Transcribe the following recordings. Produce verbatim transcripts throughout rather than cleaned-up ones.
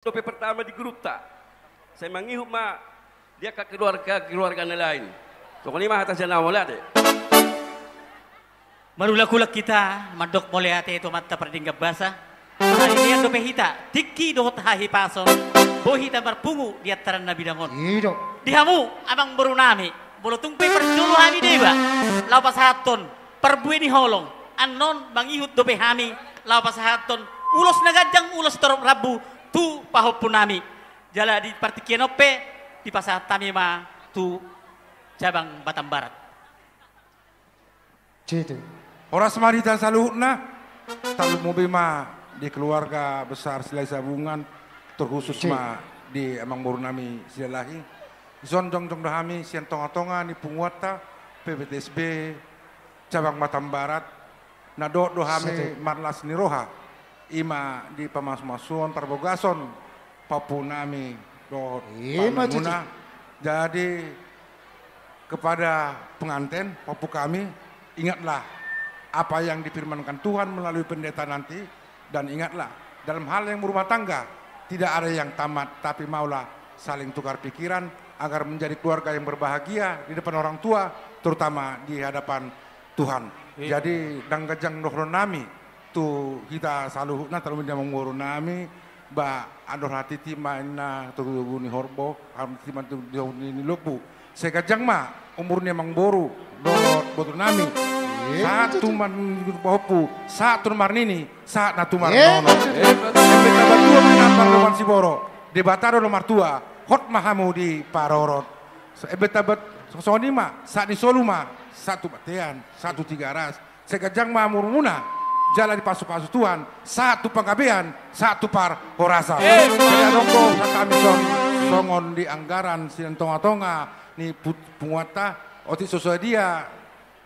dope pertama di grupta. Sai mangihut ma di angka keluarga-keluarga na lain. Songon i ma hata sian au, mauliate. Marulak-ulak hita mandok mauliate tu Amanta Pardenggan Basa. Marhadian dope hita tingki dohot hahipason, boi hita marpungu di antaran na bidang on. I do. Di hamu amangboru nami, molo tung pe parjolo hami deba laho pasahathon parbue ni holong, annon mangihut dope hami laho pasahathon ulos na ganjang, ulos torop rambu tu pahompu nami. Jala di partingkian on pe dipasahat hami ma tu cabang Batam Barat. Horas ma di hita saluhutna. Tarlumobi ma di keluarga besar Silahi Sabungan, terkhusus ma di amangboru nami Silalahi. Dison jongjong do hami sian tonga-tonga ni punguanta P B T S B cabang Batam Barat, na dohot do hami marlas ni roha, i ma di pamasumasuon parbagason pahompu nami dohot pamanmuna. Jadi, kepada pengantin, pahompu kami, ingatlah apa yang difirmankan Tuhan melalui pendeta nanti, dan ingatlah, dalam hal yang berumah tangga, tidak ada yang tamat, tapi maulah saling tukar pikiran agar menjadi keluarga yang berbahagia di depan orang tua, terutama di hadapan Tuhan. Jadi, ndang ganjang dohonon nami tu hita saluhutna, tarlumobi di amangboru nami, ba andor hatiti ma inna togu-togu ni horbo, hatiti ma togu-togu ni lombu. Sai ganjang ma umur ni amangboru dohot boru nami. Sahat tu marnini, pahompu, sahat tu marnini, sahat na tu marnono. Embe tabatua ma inna pardoman siboro, Debata do na martua, hot ma hamu diparorot. Embe tabat, songon i ma, sahat ni solu ma, sahat tu bontean, sahat tu Tigaras. Sai ganjang ma umurmuna, jala dipasu-pasu Tuhan, sahat tu panggabean, sahat tu parhorasan. Jadi adong do sahat hami songon di anggaran sian tonga-tonga ni punguanta, otik so sadia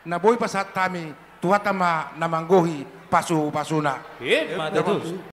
na boi pasahat hami, Tuhanta ma na manggohi pasu-pasuna. Emma tutu.